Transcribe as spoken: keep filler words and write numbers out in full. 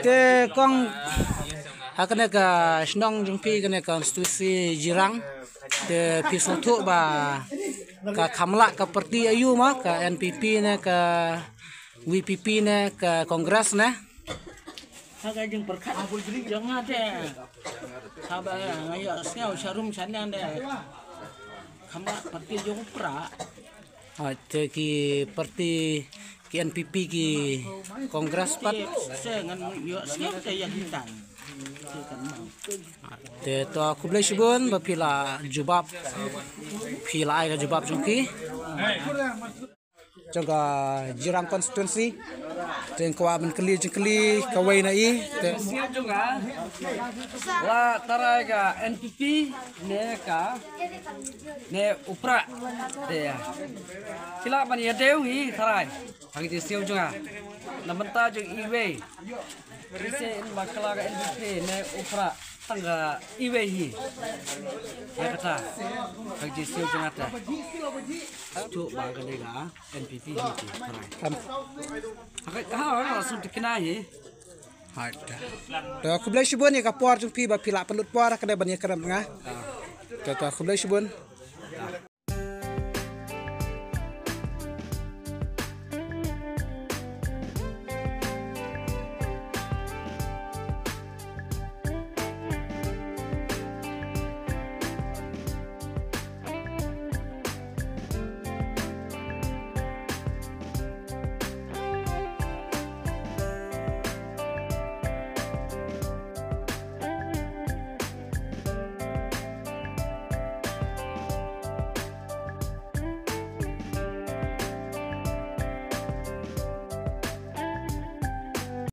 Te kong, ha kane ka shnong jong phi, kane ka constituency Jirang, te phi sngewthuh ba ka kham lah ka party aïu ma, ka N P P ne, ka V P P ne, ka Congress ne? Ha ka jingpyrkhat jong nga te, haba nga ïohsngew sharum shaneng te, kham lah party jong u Prah. Te ki party, ki N P P, ki Congress pat. Te ngan ïohsngew te ïa kita. Te to khublei shibun ba phi la jubab, phi la ai ka jubab jong ki, jong ka Jirang constituency. Te nga kwah ban kylli jingkylli kawei na i te. Sngewthuh jong nga, la tharai ka N P P ne ka, ne u Prah. Te ïa, phi lah ban ïa dew hi tharai, ha ka jingsngew jong nga. Na bynta jong iwei, phi sngewthuh ba ka la ka N P P ne u Prah, tang ka iwei hi. Ïa kata, ha ka jingsngew jong nga te, to ba kane ka N P P hi te tharai. Kam. Ha ka, ha ka sum te kena hi. Hai ta. To khublei shibun ïa ka por jong phi ba phi la pynlut por ha kane ban ïakren bad nga. To, to khublei shibun.